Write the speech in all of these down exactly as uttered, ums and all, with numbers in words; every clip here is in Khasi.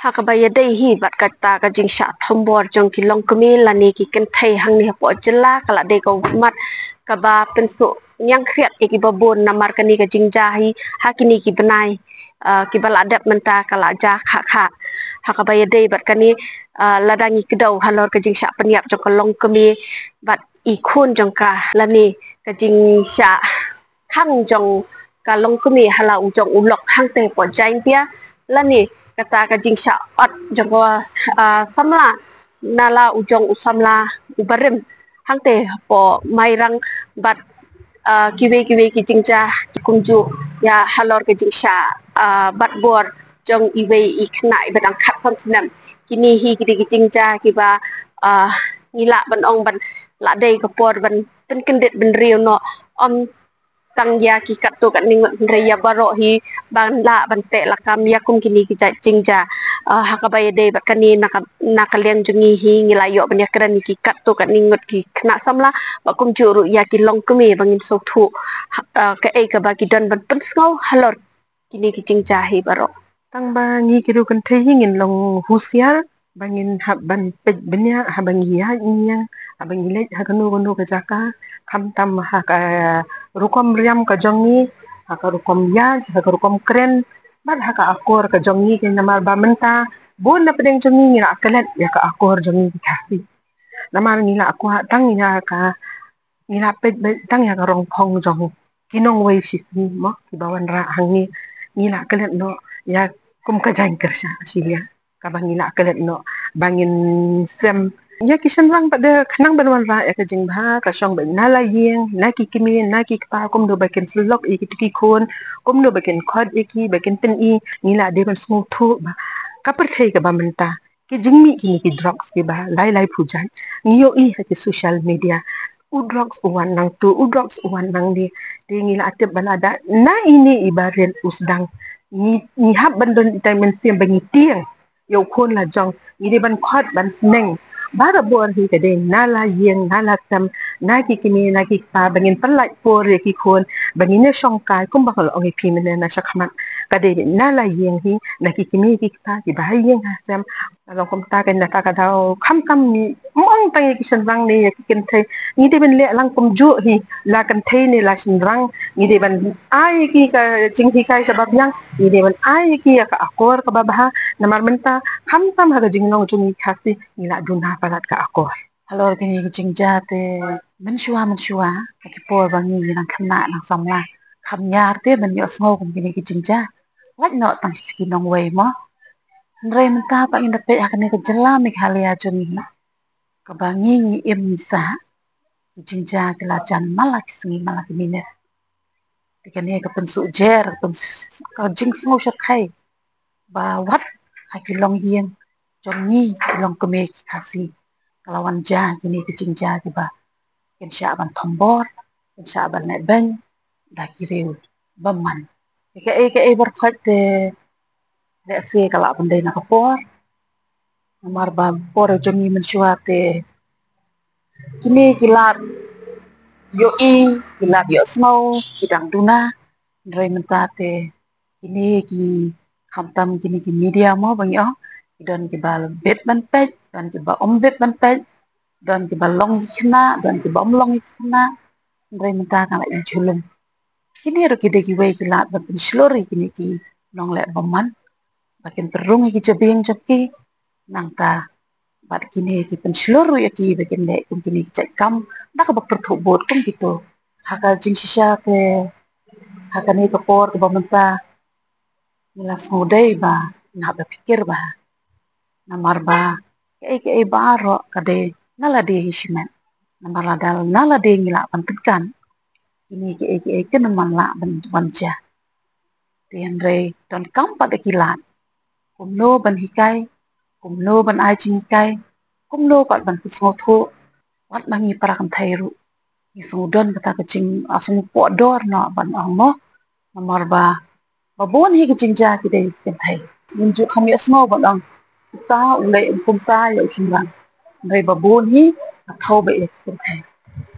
Ha kaba ïadei hi bad kata ka jingshah thombor jong ki longkmie lane ki kynthei hangne hapoh jylla, ka la dei ka mat kaba pynsuh niangkhriat ïa kiba bun, namar kane ka jingjia hi ha kine ki bnai, ah, kiba la dep mynta ka la jia khah khah. Ha kaba ïadei bad kane, ah, lada ngi kdew halor ka jingshah pynïap jong ka longkmie bad i khun jong ka, lane ka jingshah khang jong ka longkmie ha la u jong u lok hangtei hapoh Jaintia, lane kata ka jingshah ot jong ka, ah, samla na la u jong u samla u barim hangtei hapoh Mairang, bad, ah, kiwei kiwei ki jingjia kumjuh ïa halor ka jingshah, ah, batbor jong iwei i khynnah iba dang khatsan snem. Kine hi ki dei ki jingjia kiba, ah, ngi lah ban ong ba la dei ka por ban pynkyndit bynriew noh, ym tang ïa ki katto katne ngut hynrei ïa baroh hi ban lah ban teh lakam ïa kum kine ki jait jingjia. Ah, ha kaba ïadei bad kane, na ka, na ka liang jong ngi hi ngi la ïoh ban ïakren ïa ki katto katne ngut ki khynnah samla bad kumjuh ruh ïa ki longkmie ba ngin sngewthuh, ah, kaei kaba ki don ban pynsngew halor kine ki jingjia hi baroh. Tang ba ngi ki riew kynthei hi ngin long husiar ba ngin hap ban peit bniah haba ngi ïaid ngi ïeng, haba ngi leit ha kano kano ka jaka, khamtam ha ka rukom riam ka jong ngi, ha ka rukom ïaid, ha ka rukom kren, bad ha ka akor ka jong ngi, namar ba mynta bun na pdeng jong ngi ngi la klet ïa ka akor jong ngi ki Khasi. Namar ngi la kwah tang ïa ka, ngi la peit beit tang ïa ka rong phong jong ki nongwei shisngi mo, kiba wanrah hangne. Ngi la klet noh ïa kum ka jaiñkyrshah shi ïa kaba ngi la klet noh ba ngin sem ïa ki shynrang pat de khnang ban wanrah ïa ka jingbha, ka shong beit na la ïing, na ki kmie, na ki kpa, kumno ba kin syllok ïa kito ki khun, kumno ba kin khot ïa ki, ba kin pyni. Ngi la dei ban sngewthuh ba ka pyrthei kaba mynta ki jingmih kine ki drugs kiba lai lai phew jait ngi ïohi ha ki social media. U drugs u wan nangto, u drugs u wan nangne. Te ngi la tip ba lada na ine i barit u sdang, ngi, ngi hap ban don itai mynsiem ba ngi tieng ïa u khun la jong. Ngi dei ban khot ban sneng. Barabor hi ka dei na la ïing, na la sem, na ki kmie, na ki kpa, ba ngin pynlait por ïa ki khun, ba ngin ïa shongkai kumba ka la ong ïa phi mynne na shakhmat. Ka dei na la ïing hi, na ki kmie ki kpa kiba ha ïing ha sem. Ka long kumta, kane kata ka daw khamtam ngi, ym ong tang ïa ki shynrang ne ïa ki kynthei, ngi dei ban leh lang kumjuh hi, la kynthei ne la shynrang. Ngi dei ban ai ïa ki ka jinghikai kaba biang, ngi dei ban ai ïa ki ïa ka akor kaba bha. Namar mynta khamtam ha ka jinglong jong ngi Khasi ngi la duna palat ka akor. Halor kine ki jingjia te, mynshuwa mynshuwa ha ki por ba ngi nang khynnah nang samla, kham ñiar te ban ïohsngew kum kine ki jingjia, lait noh tang sha ki nongwei mo. Hynrei mynta pat ngin da peit ha kane ka jylla Meghalaya jong ngi, kaba ngi ngi im ngi sah, ki jingjia ki la jan man la ki sngi man la ki minit. Te kane ka pynsuhjer, ka pyns-, ka jingsngew shyrkhei ba wat ha ki longïing jong ngi ki longkmie ki Khasi ka la wan jia kine ki jingjia kiba kin shah ban thombor, kin shah ban leh beiñ da ki riew bymman. Te kaei kaei baroh khoit te lehse ka lah ban dei na ka por, namar ba por jong ngi mynshuwa te kine ki lad ïohi, ki lad ïohsngew, ki dang duna. Hynrei mynta te kine ki, khamtam kine ki media mo ba ngi ong, ki don kiba bit ban peit, don kiba ym bit ban peit, don kiba long ïa ki khynnah, don kiba ym long ïa ki khynnah. Hynrei mynta ka la ïa jhulum. Kine ruh ki dei kiwei ki lad ban pynshlur ïa kine ki nongleh bymman ba kin pynrung ïa ki jabieng jong ki. Nangta bad kine ki pynshlur ruh ïa ki ba kin leh kum kine ki jait kam da kaba pyrthuh bud kum kito. Ha ka jingshisha te, ha kane ka por kaba mynta, ngi la sngewdei ba ngi hap ban pyrkhat bha. Namar ba kaei kaei baroh ka dei na lade hi shimet. Namar lada na lade ngi lah ban pynkan, kine kaei kaei kin ym lah ban, ban jia. Te hynrei donkam pat da ki lad kumno ban hikai, kumno ban ai jinghikai, kumno pat ban pynsngewthuh. Wat ma ngi para kynthei ruh ngi sngewdon kata ka jing, ah, sngewpoh dor noh ban ong mo. Namar ba ba bun hi ki jingjia ki dei ki kynthei. Ngim ju kham ïohsngew ban ong uta u leh kumta ïa u shynrang. Hynrei ba bun hi ka thew beit ïa ki kynthei.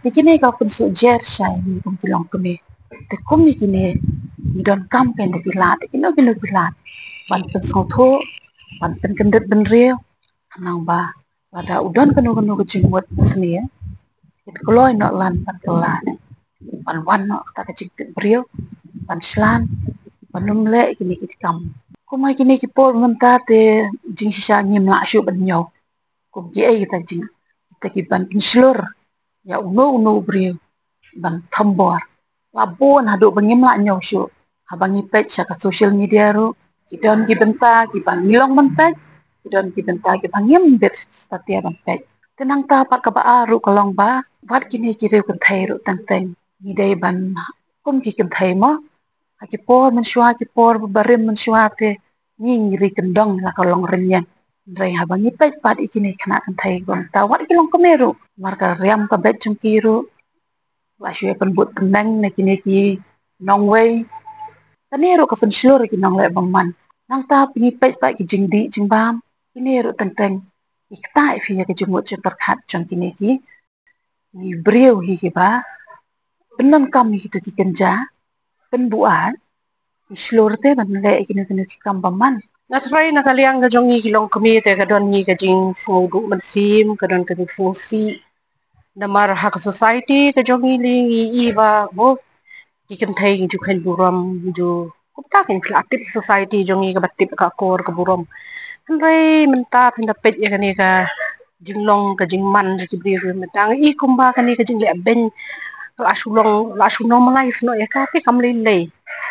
Te kine ka pynsuhjer shai ngi kum ki longkmie. Te kum ïa kine ngi donkam kein da ki lad, te kino kino ki lad ban pynsngewthuh, ban pynkyndit bynriew, khnang ba lada u don kano kano ka jingmut sniew, kin kloi noh lan ban kylla, ban wan noh kata ka jingtip briew, ban shlur, ban ym leh kine ki kam. Kum ha kine ki por mynta te jingshisha ngim lah shuh ban ñiew kum kiei kita jing, kita ki ban pynshlur ïa uno uno u briew ban thombor. La bun haduh ba ngim lah ñiew shuh. Haba ngi peit sha ka social media ruh, ki don ki bynta kiba ngi long ban peit, ki don ki bynta kiba ngim bit satia ban peit. Te nangta pat kaba ar ruh ka long ba wat kine ki riew kynthei ruh teng teng ngi dei ban, kum ki kynthei mo, ha ki por mynshuwa, ki por barim mynshuwa te ngi, ngi ri kyndong la ka long rynïeng. Hynrei haba ngi peit pat ïa kine ki khynnah kynthei ba mynta wat ki longkmie ruh, namar ka riam ka beit jong ki ruh la shu ïa pynbud pynbeng na kine ki nongwei. Kane ruh ka pynshlur ïa ki nongleh bymman. Nangta ngi peit pat ki jingdih jingbam, kine ruh teng teng ki ktah ïa phi ïa ka jingmut jingpyrkhat jong kine ki, ki briew hi kiba pyndonkam ïa kito ki kynja, pynbuaid, ki shlur te ban leh ïa kino kino ki kam bymman. Nga tharai na ka liang ka jong ngi ki longkmie te ka don hi ka jingsngewduh mynsiem, ka don ka jingsngewsih. Namar ha ka society ka jong ngi lei ngi i ba, oh, ki kynthei ngi ju kheiñ burom, ngi ju, kumta kein, la tip society jong ngi kaba tip ka akor ka burom. Hynrei mynta phin da peit ïa kane ka jinglong ka jingman jong ki briew mynta, ngi i kumba kane ka jingleh beiñ la shu long, la shu normalize noh ïa ka, te kam lei lei.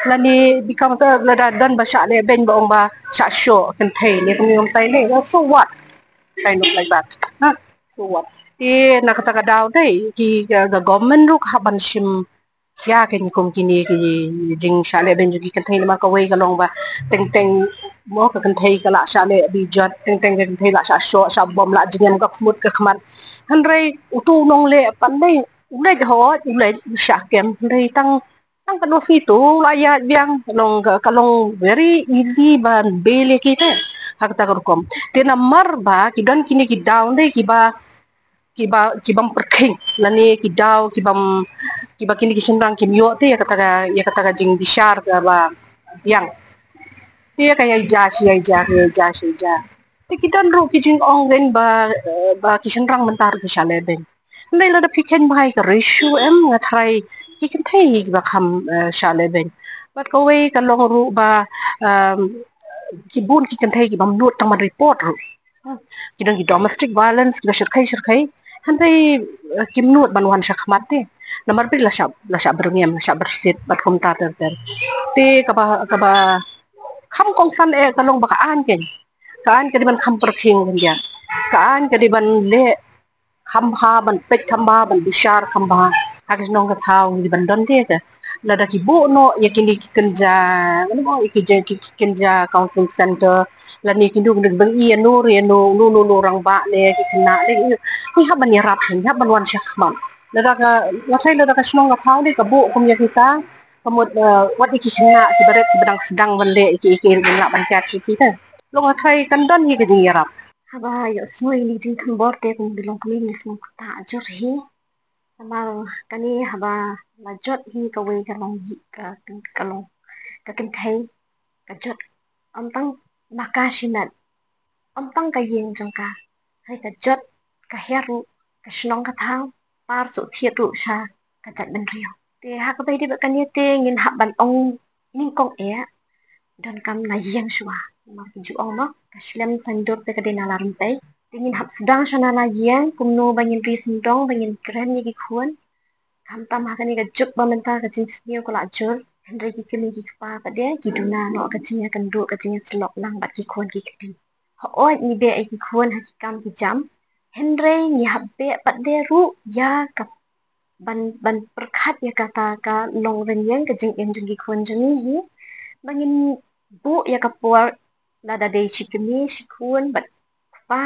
Lane bikam ka lada don ba shah leh beiñ ba ong ba shah shoh kynthei ne kumne kumtai ne, well, so what? Kind of like that. Ha? So what? Te na kata ka daw dei ki, ka, ka government ruh ka hap ban shim khia kein kum kine ki jingshah leh beiñ jong ki kynthei, namar kawei ka long ba teng teng mo ka kynthei ka lah shah leh bijot, teng teng ka kynthei lah shah shoh shah bom, lah jingem ka khmut ka khmat. Hynrei uto u nongleh pat dei u leit, hooid u leit u shah kem, hynrei tang, tang katno sien to la ïaid biang, long ka, ka long very easy ban bail ïa ki te ha kata ka rukom. Te namar ba ki don kine ki daw dei kiba, kiba, kibym pyrkhing lane ki daw kibym, kiba kine ki shynrang kim ïoh te ïa kata ka, ïa kata ka jingbishar kaba biang. Te ka ïai judge, ïai judge, ïai judge, ïai judge. Te ki don ruh ki jingong ren ba, eh, ba ki shynrang mynta ruh ki shah leh beiñ. Hynrei lada phi kheiñ bha ïa ka ratio, em, nga tharai ki kynthei hi kiba kham, eh, shah leh beiñ. Bad kawei ka long ruh ba, em, ki bun ki kynthei kibym nud tang ban report ruh. Ki don ki domestic violence kiba shyrkhei shyrkhei, hynrei, eh, kim nud ban wan sha khmat te. Namar ba la shah, la shah byrngem, la shah byrsit bad kumta ter ter. Te kaba, kaba kham kongsan eh ka long ba ka aiñ kein, ka aiñ ka dei ban kham pyrkhing kein, ka aiñ ka dei ban leh kham bha, ban peit kham bha, ban bishar kham bha ha ka shnong ka thaw, ngi ban don te ka. Lada ki buh noh ïa kine ki kynja, ngan ong ïa ki je-, ki, ki kynja counseling center, lane kino kino ba ngi ïa no, ïa no, no, no, no rangbah ne ki khynnah ne, ngi hap ban ïarap, ngi hap ban wan sha khmat. Lada ka, nga tharai lada ka shnong ka thaw ne ka buh kum ïa kita, ka mut, eh, wat ïa ki khynnah kiba rit kiba dang sdang ban leh ïa ki, ïa ki, ngi lah ban kat sha kita. Long nga tharai kan don hi ka jingïarap. Haba ïohsngew ïa kine ki jingthombor te kum ki longkmie ngi sngewkhuslai jur hi. Namar kane haba la jot hi kawei ka long hi ka, ka long ka kynthei ka jot, ym tang ma ka shimet, ym tang ka ïing jong ka, hynrei ka jot ka her ruh, ka shnong ka thaw, par suk thied ruh sha ka jaitbynriew. Te ha kaba ïadei bad kane te ngin hap ban ong nyngkong eh, donkam na ïing shuwa. Namar ki ju ong mo, ka shlem saiñdur te ka dei na la ryntei. Te ngin hap sdang sha na la ïing, kumno ba ngin ri sngewdon, ba ngin kren ïa ki khun. Khamtam ha kane ka juk ba mynta ka jingsniew ka la jur, hynrei ki kmie ki kpa pat de ki duna noh ka jingïakynduh, ka jingïasyllok lang bad ki khun ki kti. Hooid ngi beh ïa ki khun ha ki kam ki jam, hynrei ngi hap beh pat de ruh ïa ka ban, ban pyrkhat ïa kata ka long rynïeng ka jingim jong ki khun jong ngi hi. Ba ngin buh ïa ka por, lada dei shi kmie shi khun bad kpa,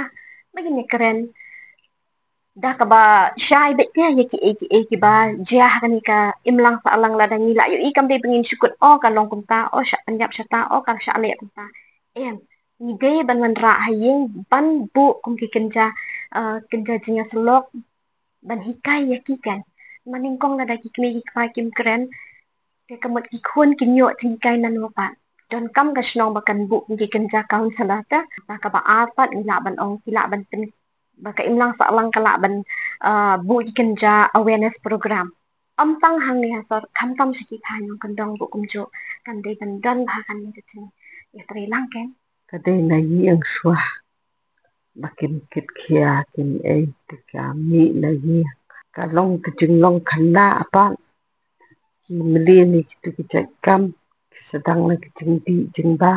ba ngin ïakren da kaba shai beit te ïa kiei kiei kiba jia ha kane ka imlang sahlang. Lada ngi la ïohi kam dei ba ngin shu kut, oh ka long kumta, oh shah pynïap shata, oh ka shah leh kumta. Em, ngi dei ban wanrah ha ïing ban buh kum ki kynja, eh, kynja jingïasyllok, ban hikai ïa ki kan. Namar nyngkong lada ki kmie ki kpa kim kren, te ka mut ki khun kin ïoh jinghikai nangno pat. Donkam ka shnong ba kan buh ki kynja counsellor te, ba kaba ar pat ngi lah ban ong ki lah ban pyn, ba ka imlang sahlang ka lah ban, ah, buh ki kynja awareness program. Ym tang hangne ha sor, khamtam sha ki thaiñ nongkyndong ruh kumjuh kan dei ban don bha kane ka jingïatreilang, kan? Ka dei na ïing shuwa ba kin kit khia kin ei te ka mih na ïing. Ka long ka jinglong khynnah pat. Ki mlien ïa kitu ki jait kam, ki sdang na ki jingdih jingba.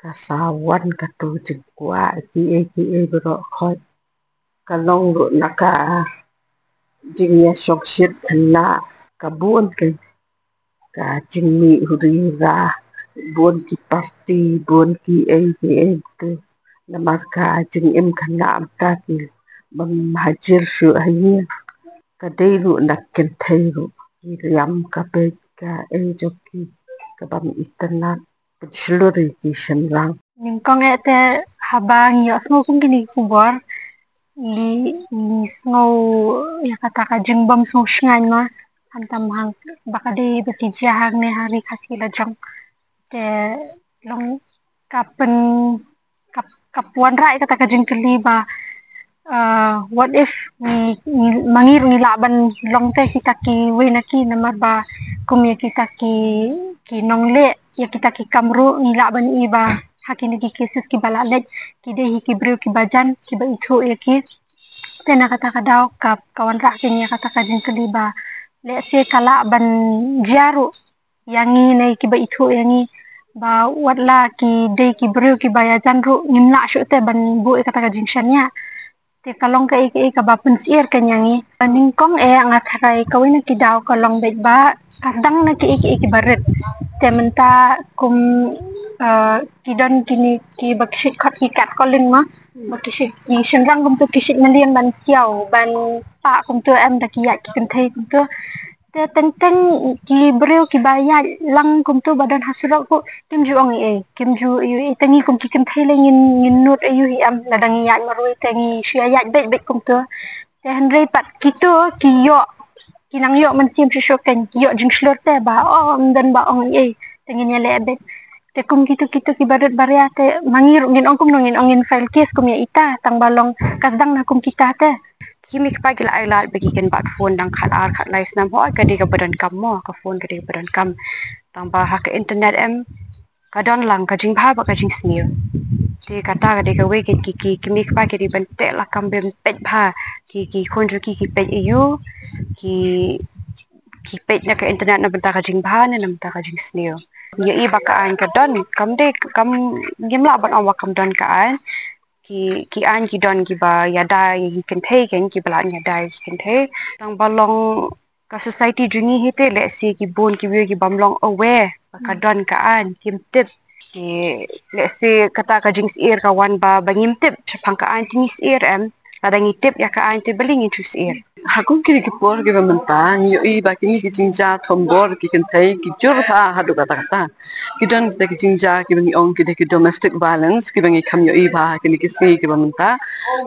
Ka sa wan katu jingkwah kiei kiei baroh khoit. Ka long ruh na ka jingïashongshit khynnah, ka bun ka, ka jingmih huri hura, bun ki party, bun kiei kiei tu. Namar ka jingim khynnah mynta ki bym hajir shuh ha ïing. Ka dei ruh na kynthei ruh, ki riam ka beit ka ei jong ki, ka bym itynnad pynshlur ïa ki shynrang. Nyngkong eh te haba ngi ïohsngew kum kine ki khubor, ngi, ngi sngew ïa kata ka jingbym sngewsngaiñ ma, khamtam hang ba ka dei ba ki jia hangne ha ri Khasi lajong. Te long ka pyn, ka, ka wanrah ïa kata ka jingkylli ba, ah, what if ngi, ngi, ma ngi ruh ngi lah ban long te kita kiwei na ki, namar ba kum ïa kita ki, ki nongleh, ïa kita ki kam ruh ngi lah ban i ba ha kine ki cases kiba la leit ki dei hi ki briew kiba jan kiba ithuh ïa ki. Te na kata ka daw ka, ka wanrah kane ïa kata ka jingkylli ba lehse ka lah ban jia ruh ïa ngi ne kiba ithuh ïa ngi ba wat la ki dei ki briew kiba ïajan ruh ngim lah shuh te ban buh ïa kata ka jingshaniah. Te ka long kaei kaei kaba pynsyier ka ïa ngi. Nyngkong eh nga tharai kawei na ki daw ka long beit ba ka dang na kiei kiei kiba rit. Te mynta kum, eh, ki don kine kiba ki shait khot ki catcalling ma, ba ki shait, ki shynrang kumtu ki shait mlien ban siaw ban pah kumtu em da ki ïaid ki kynthei kumtu. Te teng teng ki briew kiba ïaid lang kumtu ba don ha surok ruh kim ju ong ei ei, kim ju ïohi ei ei. Te ngi kum ki kynthei lei ngin, ngin nud aïu hi em, lada ngi ïaid marwei te ngi shu ïaid beit beit kumtu. Te hynrei pat kito ki ïoh, ki nang ïoh mynsiem shuh shuh, kan ki ïoh jingshlur te ba, oh, ym don ba ong ei ei, te ngin ïaleh beit. Te kum kito kito kiba rit baria te ma ngi ruh ngin ong kumno, ngin ong ngin file case kum ïa ita, tang ba long ka sdang na kum kita te. Ki mei kpa ki la ai lad ba ki kynbat phone dang khat ar khat lai snem, hooid ka dei kaba donkam mo, ka phone ka dei kaba donkam. Tang ba ha ka internet em ka don lang ka jingbha bad ka jingsniew. Te kata ka dei kawei, ki, ki, ki, ki mei kpa ki dei ban teh lakam ban peit bha ki, ki khun jong ki ki peit aïu, ki, ki peit na ka internet na bynta ka jingbha ne na bynta ka jingsniew. Ngi ïohi ba ka aiñ ka don, kam dei, kam, ngim lah ban ong ba kam don ka aiñ. Ki, ki aiñ ki don kiba ïada ïa ki kynthei, kan, kiba lah ïada ïa ki kynthei. Tang ba long ka society jong ngi hi te lehse ki bun ki briew ki bym long aware ba ka don ka aiñ, kim tip. Ki, lehse kata ka jingsyier ka wan ba, ba ngim tip shaphang ka aiñ, te ngi syier em? Lada ngi tip ïa ka aiñ te balei ngin shu syier? Ha kum kine ki por kiba mynta ngi ïohi ba kine ki jingjia thombor ki kynthei ki jur bha haduh katta katta. Ki don kita ki jingjia kiba ngi ong ki dei ki domestic violence kiba ngi kham ïohi bha ha kine ki sngi kiba mynta.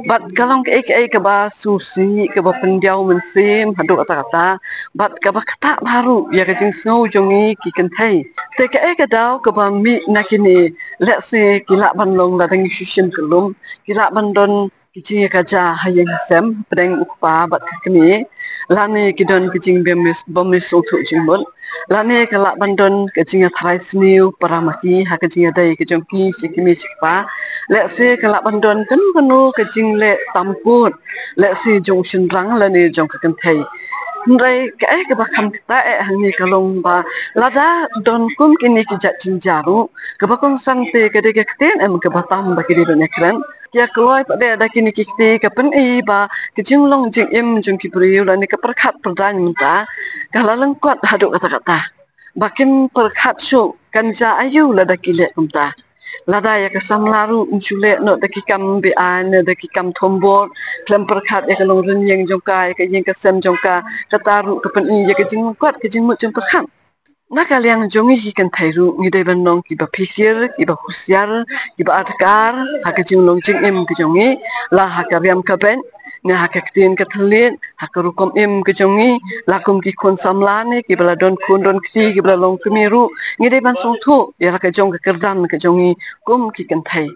Bad ka long kaei kaei kaba sngewsih, kaba pyndiaw mynsiem haduh katta katta. Bad kaba ktah bha ruh ïa ka jingsngew jong ngi ki kynthei. Te kaei ka daw kaba mih na kine, lehse ki lah ban long, lada ngi shu shim kyllum, ki lah ban don ki jingïakajia ha ïing ha sem hapdeng u kpa bad ka kmie, lane ki don ki jingbym ïa, bym ïasngewthuh jingmut, lane ka lah ban don ka jingïatharai sniew para ma ki ha ka jingïadei ka jong ki sha ki kmie sha ki kpa. Lehse ka lah ban don kano kano ka jingleh tam pud, lehse jong u shynrang lane jong ka kynthei. Hynrei kaei kaba kham ktah eh hangne ka long ba lada don kum kine ki jait jingjia ruh, kaba kongsan te ka dei ka ktien em kaba tam ba ki dei ban ïakren. Ki ïa kloi pat de da kine ki kti, ka pyni ba ka jinglong jingim jong ki briew lane ka pyrkhat pyrdaiñ mynta ka la lyngkot haduh katta katta. Ba kim pyrkhat shuh kan jia aïu lada ki leh kumta. Lada ïa ka samla ruh un shu leh noh da ki kam be-aiñ, da ki kam thombor, khlem pyrkhat ïa ka longrynieng jong ka, ïa ka ïing ka sem jong ka, kata ruh ka pyni ïa ka jinglyngkot ka jingmut jingpyrkhat. Na ka liang jong ngi ki kynthei ruh ngi dei ban long kiba phikir, kiba husiar, kiba adkar ha ka jinglong jingim ka jong ngi, la ha ka riam ka beit, Ne ha ka ktien ka thylliej, ha ka rukom im ka jong ngi, la kum ki khun samla ne kiba la don khun don kti, kiba la long kmie ruh, ngi dei ban sngewthuh ïa la ka jong ka kyrdan ka jong ngi kum ki kynthei.